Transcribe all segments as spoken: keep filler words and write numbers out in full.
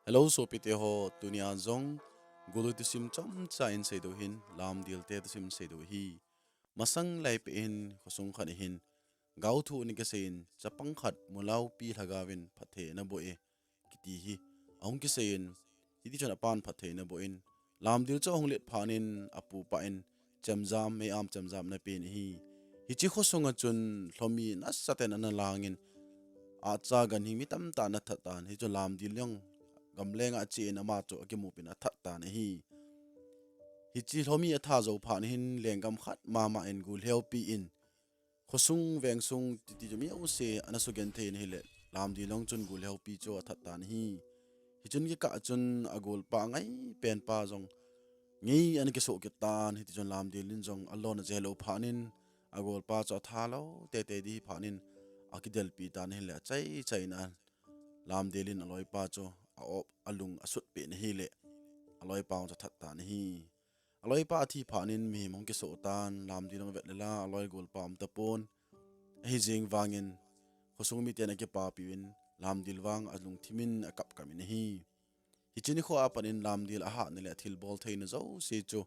Hello, sopite ho, tunia jong Gului thusim chomcha in seidoh hin, Lamdil te thusim seidoh hi. Masang laipeh in khosung khat ahin, gaothu ana kisei in, chapang khat mulaupi lhagaovin phattheina boh e, kiti hi ahung kisei in, hiti chun apan phattheina boh in, Lamdil chu ahung let phat in, apupa in chemjam, mei-am chemjam ana pen ahi. Hiche khosunga chun lhomi nasatah in ana lang in, acha ganhing mi tamtah ana that tan, hichu Lamdil jong gamlenga ache in ama chu akimupin athat tan ahi. Hiche lhomi athat jou phat in hin lenggam khat mama in gulheupi in, khosung vengsung titi chu mi jouse ana sugenthei in ahile, Lamdil jong chun gulheupi chu athat tan ahi. Hichun kikah chun agolpa angaipen pa jong ngei ana kisoh kit tan, hiti chun Lamdil in jong alona jeh lou phat in, agolpa chu athat lou teitei ding hi phat in, akidelpi tan ahile, achaichai in a Lamdil in aloipa chu a-op alung asutpeh in ahile, aloipa jong chu athat tan ahi. Aloipa athi phat in mihem hung kisoh tan, Lamdil jong avet le la, aloi golpa um tapon. Ahijeng vangin, khosung miten akipapiuvin, Lamdil vang alungthim in akapkap in ahi. Hiche nikho a pat in Lamdil ahatna le athilbol theina jouse chu,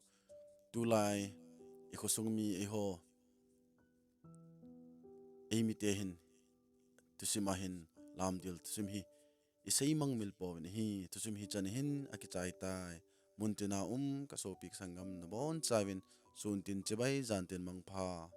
tulai ikhosung mi eiho, eimite hin, thusim a hin, Lamdil thusim hi isei mangmil pouvin ahi. Thusim hichan hin akichai tai. Muntina um kasopi kasanggam nabonchauvin, suntin chibai, jantin mangpha.